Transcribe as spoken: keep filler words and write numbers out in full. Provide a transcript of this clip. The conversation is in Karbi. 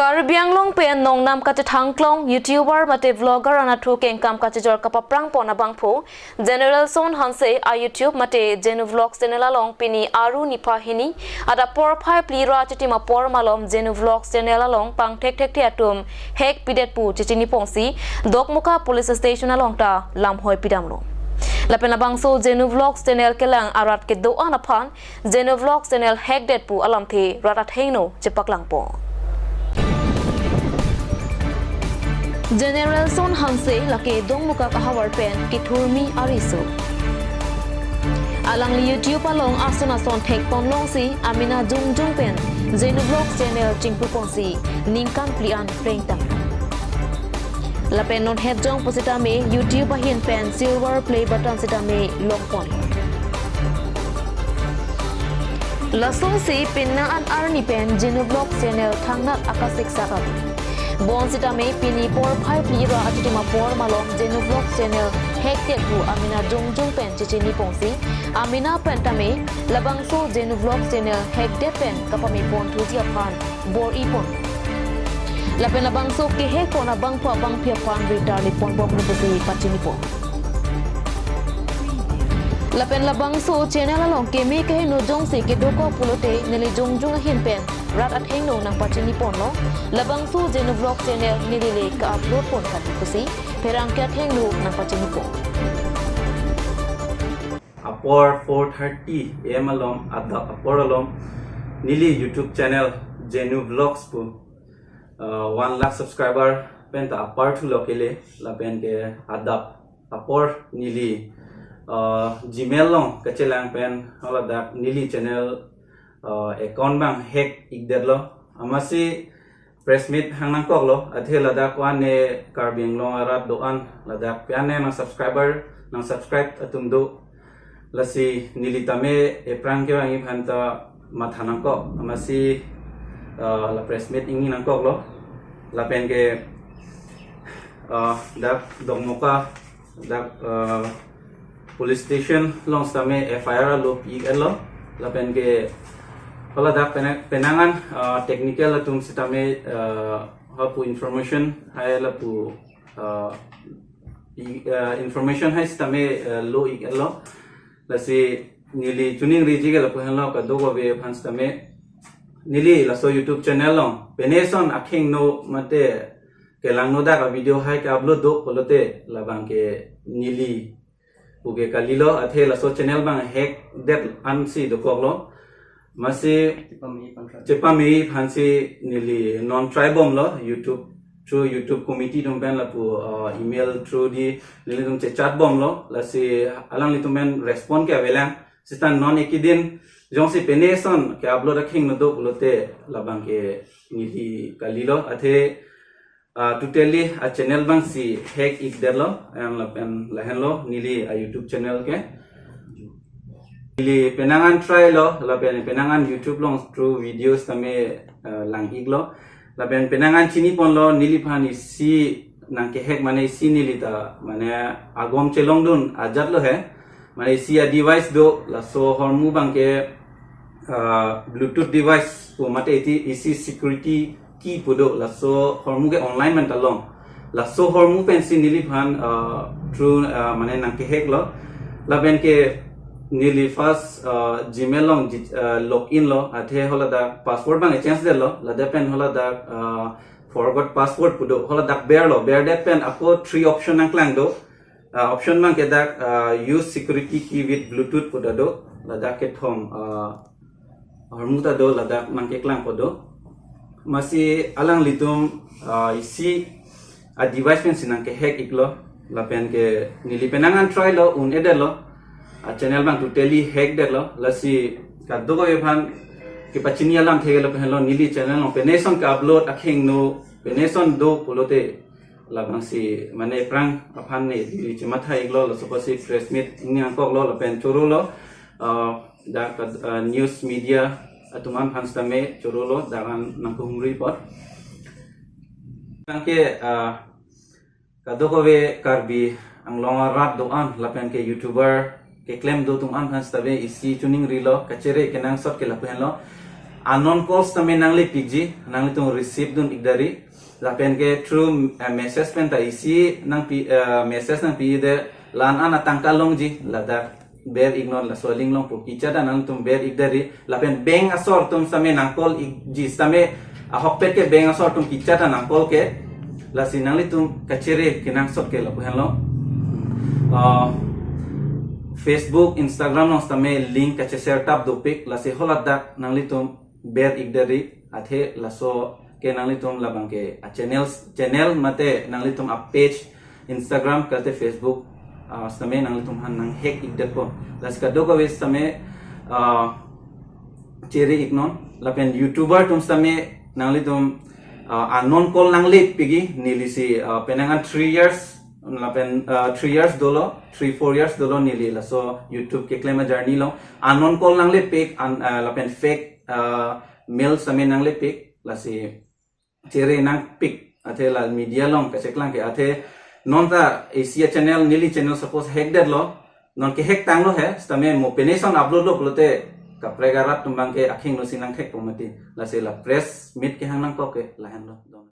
Karbi Anglong pen nongnam kachethangklong YouTuber mate vlogger anatthu kengkam kachijor kapaprang pon abangphu General Son Hanse a YouTube mate Genu Vlogs channel along pini Aru niphai hini adap porphai phli ra chitim apor malom Genu Vlogs channel along pangthekthekthe atum hack pidet pu chechini ponsi Dokmoka Police Station along ta lamhoi pidamlo. Lapen labangso Genu Vlogs channel kelang arat kedo-an aphan Genu Vlogs channel hack det pu alamthe rat athengno chepaklang pon. General Son Hanse lake Dokmoka ahavar pen kethurmi ariso. Alangli YouTube along ason ason thek ponlongsi amena jongjong pen Genu Vlogs channel chingpu ponsi ningkan phli an prengtang. Lapen non het jong pusitame YouTube ahin pen silver play button sitame long pon. Lasonsi penang an arni pen Genu Vlogs channel thangnat akasik sakali. Bonsitame pini porphai phli ra achitim apor malom Genu Vlogs channel hack det pu amena jongjong pen chechini ponsi amena pen tame labangso Genu Vlogs channel hack det pen kapame pon thuji aphan bor-i pon. Lapen labangso kehack pon abangphu abangphi aphan ritar li pon bomlo pusi pachini pon. Lapen labangso channel along keme kehingno jongsi kedokok pulote neli jongjong ahin pen rat athengno nangpachini ponlo. Labangso Genu Vlog channel neli le ka-upload pon kali pusi pherangke athengno nangpachini pon. Apor four thirty A M alom, adap apor alom neli YouTube channel Genu Vlogs pu, uh, one lakh subscriber pen ta apar thulo kele, lapen ke adap apor neli, uh, Gmail along kachelang pen haladak neli channel, uh, account abang hack ikdetlo. Amatsi press meet hang nangkoklo, athe ladak ko-an ne Karbi Anglong arat do-an, ladak pi-an ne nang subscriber, nang subscribe atum do. Lasi neli tame ephrang kevangji aphan ta matha nangkok. Amatsi, uh, la press meet ingni nangkoklo. Lapen ke, uh, dak Dokmoka, dak, uh, police station along sitame F I R lo pi-iklo. Lapen ke haladak pena-, penang an, uh, technical atum sitame, uh, hapu information hai lapu, uh, i-, uh, information hai sitame, uh, lo-iklo. Lasi neli chuningriji ke lapu henlo, kadokave aphan sitame neli laso YouTube channel along pine ason akhingno mate kelangno dak a video hai ka-upload do pulote labang ke neli pu ke kalilo, athe laso channel abang hack det ansi dokoklo. Amatsi chepame aphansi neli non try bomlo, YouTube, through YouTube committee atum pen lapu, uh, email through di nelitum chechat bomlo, lasi alanglitum pen respond ke avelang. Sita non ekidin jongsi pine ason ka-upload akhingno do pulote labang ke neli kalilo, athe, uh, totally a channel abangsi hack ikdetlo, em, lapen lahenlo neli a YouTube channel ke. Neli penang an try lo, lapen penang an YouTube along through videos tame, uh, lang-iklo. Lapen penang an chini ponlo, neliphan isi nangkehack mane isi neli ta mane agom chelongdun ajatlo he. Mane isi a device do, laso ahormu abang ke, ah, Bluetooth device pu mate iti isi security key pu do, laso ahormu ke online pen ta long. Laso ahormu pensi neliphan, ah, through, ah, mane nangkehacklo. Lapen ke neli first, ah, Gmail along ji-, ah, login lo, athe haladak password abang change detlo, ladak pen haladak, ah, forgot password pu do, haladak berlo, berdet pen ako three option nangklang do. Ah, option abang ke dak, ah, use security key with Bluetooth pu ta do, ladak kethom, ah, ahormu ta do, ladak nangkeklang po do. Amatsi alanglitum, ah, isi a device pensi nangkehack iklo, lapen ke neli penang an try lo, un-edetlo, a channel abang totally hack detlo, lasi kadokave aphan kepachini alamthe ke lapu henlo, neli channel along pine ason ka-upload akhingno, pine ason do pulote labangsi mane ephrang aphan ne neli chematha iklo, laso apotsi press meet ingni nangkoklo, lapen chorolo, ah, dak, ah, news media atum aphan sitame chorolo, dak an nangkehumri apot. Anke, ah, kadokave Karbi Anglong arat do-an lapen ke YouTuber keklem do atum aphan sitame isi chuningrilo, kachere kenangsot ke lapu henlo. Unknown calls tame nangle pikji, nanglitum receive dun ikdari. Lapen ke through, eh, message pen ta isi nangpi, eh, message nangpi de la-an an atangka longji, ladak ber iknon, laso link longpo, kichat ta nangtum ber ikdari. Lapen bank asor atum sitame nang call ikji sitame, ahokpet ke bank asor atum kichat ta nang call ke. Lasi nanglitum kachere kenangsot ke lapu henlo. Ah, Facebook, Instagram along sitame link kacheshare tap dopik, lasi haladak nanglitum ber ikdari, athe laso ke nanglitum labang ke a channels, channel mate nanglitum a page, Instagram kalite Facebook, ah, sitame nanglitum han nang hack ikdetpo. Lasi kadokave sitame, ah, chere iknon, lapen YouTuber atum sitame nanglitum, ah, unknown call nangle pikji, neli si, ah, penang an three years, lapen, ah, three years dolo, three, four years dolo neli laso YouTube keklem a journey along. Unknown call nangle pik, an, ah, lapen fake, ah, mail sitame nangle pik, lasi chere nangpik, athe la media along kacheklang ke, athe non ta isi a channel, neli channel suppose hack detlo, non ke hack tanglo he, sitame mo pene son upload lo pulote kaprek arat atum abang ke akhingno si nang hack po mati, lasi la press meet kehang nangkok ke lahenlo.